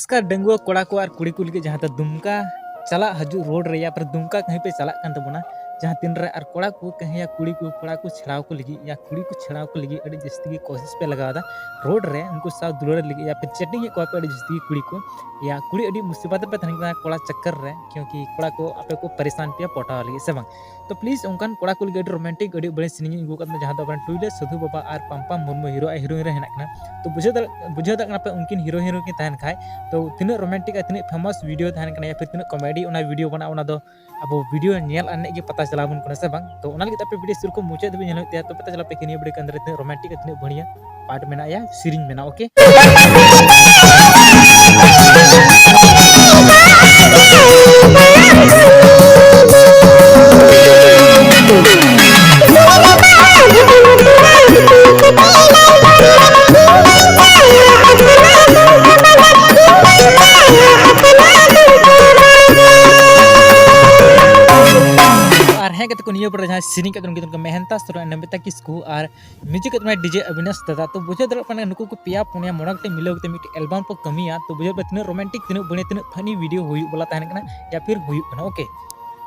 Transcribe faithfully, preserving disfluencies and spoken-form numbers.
ᱱᱚᱢᱚᱥᱠᱟᱨ ᱰᱟᱺᱜᱩᱣᱟᱹ ᱠᱚᱲᱟ ᱠᱚ ᱟᱨ ᱠᱩᱲᱤ ᱠᱚ ᱞᱟᱹᱜᱤᱫ, ᱡᱟᱦᱟᱸ ᱫᱚ ᱫᱩᱢᱠᱟ ᱪᱟᱞᱟᱜ ᱦᱤᱡᱩᱜ ᱨᱳᱰ ᱨᱮ ᱭᱟ ᱯᱷᱤᱨ ᱫᱩᱢᱠᱟ ᱠᱟᱹᱦᱤ ᱯᱮ ᱪᱟᱞᱟᱜ ᱠᱟᱱ ᱛᱟᱵᱚᱱᱟ, ᱡᱟᱦᱟᱸ ᱛᱤᱱ ᱨᱮ ᱟᱨ ᱠᱚᱲᱟ ᱠᱚ ᱠᱟᱹᱦᱤ ᱭᱟ ᱠᱩᱲᱤ ᱠᱚ, ᱠᱚᱲᱟ ᱠᱚ ᱪᱷᱮᱲᱟᱣ ᱠᱚ ᱞᱟᱹᱜᱤᱫ ᱭᱟ ᱠᱩᱲᱤ ᱠᱚ ᱪᱷᱮᱲᱟᱣ ᱠᱚ ᱞᱟᱹᱜᱤᱫ ᱟᱹᱰᱤ ᱡᱟᱹᱥᱛᱤ ᱜᱮ ᱠᱳᱥᱤᱥ ᱯᱮ ᱞᱟᱜᱟᱣ ᱮᱫᱟ ᱨᱳᱰ ᱨᱮ ᱩᱱᱠᱩ ᱥᱟᱶ ᱫᱩᱞᱟᱹᱲ ᱞᱟᱹᱜᱤᱫ ᱭᱟ ᱯᱷᱤᱨ ᱪᱮᱴᱤᱝ ᱮᱫ ᱠᱚᱣᱟ ᱯᱮ ᱟᱹᱰᱤ ᱡᱟᱹᱥᱛᱤ ᱜᱮ ᱠᱩᱲᱤ ᱠᱚ᱾ ᱭᱟ ᱠᱩᱲᱤ ᱟᱹᱰᱤ ᱢᱩᱥᱤᱵᱟᱛ ᱨᱮᱯᱮ ᱛᱟᱦᱮᱱ ᱠᱟᱱᱟ ᱠᱚᱲᱟ ᱪᱟᱠᱠᱟᱨ ᱨᱮ, ᱠᱤᱭᱩᱸᱠᱤ ᱠᱚᱲᱟ ᱠᱚ ᱟᱯᱮ ᱠᱚ ᱯᱟᱨᱤᱥᱟᱱ ᱯᱮᱭᱟ ᱯᱚᱴᱟᱣ ᱞᱟᱹᱜᱤᱫ, ᱥᱮ ᱵᱟᱝ? ᱛᱚ ᱯᱞᱤᱡᱽ ᱚᱱᱠᱟᱱ ᱠᱚᱲᱟ ᱠᱚ ᱞᱟᱹᱜᱤᱫ ᱟᱹᱰᱤ ᱨᱳᱢᱟᱱᱴᱤᱠ ᱟᱹᱰᱤ ᱵᱟᱹᱲᱤᱡ ᱥᱮᱨᱮᱧ ᱤᱧ ᱟᱹᱜᱩ ᱟᱠᱟᱫ ᱛᱟᱵᱚᱱᱟ, ᱡᱟᱦᱟᱸ ᱫᱚ ᱟᱵᱚᱨᱮᱱ ᱴᱩᱭᱞᱟᱹ ᱥᱟᱹᱫᱷᱩ ᱵᱟᱵᱟ ᱟᱨ ᱯᱟᱢᱯᱟ ᱢᱩᱨᱢᱩ ᱦᱤᱨᱳ ᱟᱨ ᱦᱤᱨᱳᱭᱤᱱ ᱨᱮ ᱦᱮᱱᱟᱜ ᱠᱟᱱᱟ᱾ ᱛᱚ ᱵᱩᱡᱷᱟᱹᱣ ᱫᱟᱲᱮ-, ᱵᱩᱡᱷᱟᱹᱣ ᱫᱟᱲᱮᱭᱟᱜ ᱠᱟᱱᱟ ᱯᱮ ᱩᱱᱠᱤᱱ ᱦᱤᱨᱳ ᱦᱤᱨᱳᱭᱤᱱ ᱠᱤᱱ ᱛᱟᱦᱮᱱ ᱠᱷᱟᱡ ᱛᱚ ᱛᱤᱱᱟᱹᱜ ᱨᱳᱢᱟᱱᱴᱤᱠ ᱟᱨ ᱛᱤᱱᱟᱹᱜ ᱯᱷᱮᱢᱟᱥ ᱵᱷᱤᱰᱤᱭᱳ ᱛᱟᱦᱮᱱ ᱠᱟᱱᱟ ᱭᱟ ᱯᱷᱤᱨ ᱛᱤᱱᱟᱹᱜ ᱠᱚᱢᱮᱰᱤ ᱚᱱᱟ ᱵᱷᱤᱰᱤᱭᱳ ᱵᱮᱱᱟᱜᱼᱟ, ᱚᱱᱟ ᱫᱚ ᱟᱵᱚ ᱵᱷᱤᱰᱤᱭᱳ ᱧᱮᱞ ᱟᱱᱮᱡ ᱜᱮ ᱯᱟᱛᱟ ᱪᱟᱞᱟᱣ ᱵᱚᱱ ᱠᱟᱱᱟ, ᱥᱮ ᱵᱟᱝ? ᱛᱚ ᱚᱱᱟ ᱞᱟᱹᱜᱤᱫ ᱟᱯᱮ ᱵᱷᱤᱰᱤᱭᱳ ᱥᱩᱨ ᱠᱷᱚᱱ ᱢᱩᱪᱟᱹᱫ ᱫᱷᱟᱹᱵᱤᱡ ᱧᱮᱞ ᱦᱩᱭᱩᱜ ᱛᱟᱭᱟ, ᱛᱚᱵᱮ ᱛᱚ ᱪᱟᱞᱟᱜ ᱯᱮ ᱠᱤᱱᱤᱭᱟᱹ ᱵᱟᱹᱲᱤ ᱠᱟᱱᱫᱨᱮ ᱛᱤᱱᱟᱹᱜ ᱨᱳᱢᱟᱱᱴᱤᱠ ᱟᱨ ᱛᱤᱱᱟᱹᱜ ᱵᱷᱟᱹᱲᱤᱭᱟᱹ ᱯᱟᱨᱴ ᱢᱮᱱᱟᱜᱼᱟ, ᱥᱮᱨᱮᱧ ᱢᱮᱱᱟᱜᱼᱟ, ᱳᱠᱮ? ᱟᱨ ᱦᱮᱸ ᱜᱟᱛᱮ ᱠᱚ, ᱱᱤᱭᱟᱹ ᱯᱚᱨᱮ ᱡᱟᱦᱟᱸᱭ ᱥᱮᱨᱮᱧ ᱠᱟᱫ ᱛᱟᱵᱚᱱᱟ ᱩᱱᱠᱤᱱ ᱫᱚ ᱢᱮᱦᱮᱱᱛᱟ ᱥᱚᱨᱮᱱ, ᱱᱚᱢᱤᱛᱟ ᱠᱤᱥᱠᱩ ᱟᱨ ᱢᱤᱭᱩᱡᱤᱠ ᱠᱟᱫ ᱛᱟᱵᱚᱱᱟᱭ ᱰᱤᱡᱮ ᱚᱵᱤᱱᱟᱥ ᱫᱟᱫᱟ᱾ ᱛᱚ ᱵᱩᱡᱷᱟᱹᱣ ᱫᱟᱲᱮᱭᱟᱜ ᱠᱟᱱᱟ ᱱᱩᱠᱩ ᱠᱚ ᱯᱮᱭᱟ ᱯᱩᱱᱭᱟ ᱢᱚᱬᱮ ᱜᱚᱴᱮᱡ ᱢᱤᱞᱟᱹᱣ ᱠᱟᱛᱮ ᱢᱤᱫᱴᱮᱡ ᱮᱞᱵᱟᱢ ᱠᱚ ᱠᱟᱹᱢᱤᱭᱟ᱾ ᱛᱚ ᱵᱩᱡᱷᱟᱹᱣ ᱯᱮ ᱛᱤᱱᱟᱹᱜ ᱨᱳᱢᱟᱱᱴᱤᱠ, ᱛᱤᱱᱟᱹᱜ ᱵᱟᱹᱲᱤᱡ, ᱛᱤᱱᱟᱹᱜ ᱯᱷᱟᱱᱤ ᱵᱷᱤᱰᱤᱭᱳ ᱦᱩᱭᱩᱜ ᱵᱚᱞᱟ ᱛᱟᱦᱮᱱ ᱠᱟᱱᱟ ᱭᱟ ᱯᱷᱤᱨ ᱦᱩᱭᱩᱜ ᱠᱟᱱᱟ, ᱳᱠᱮ?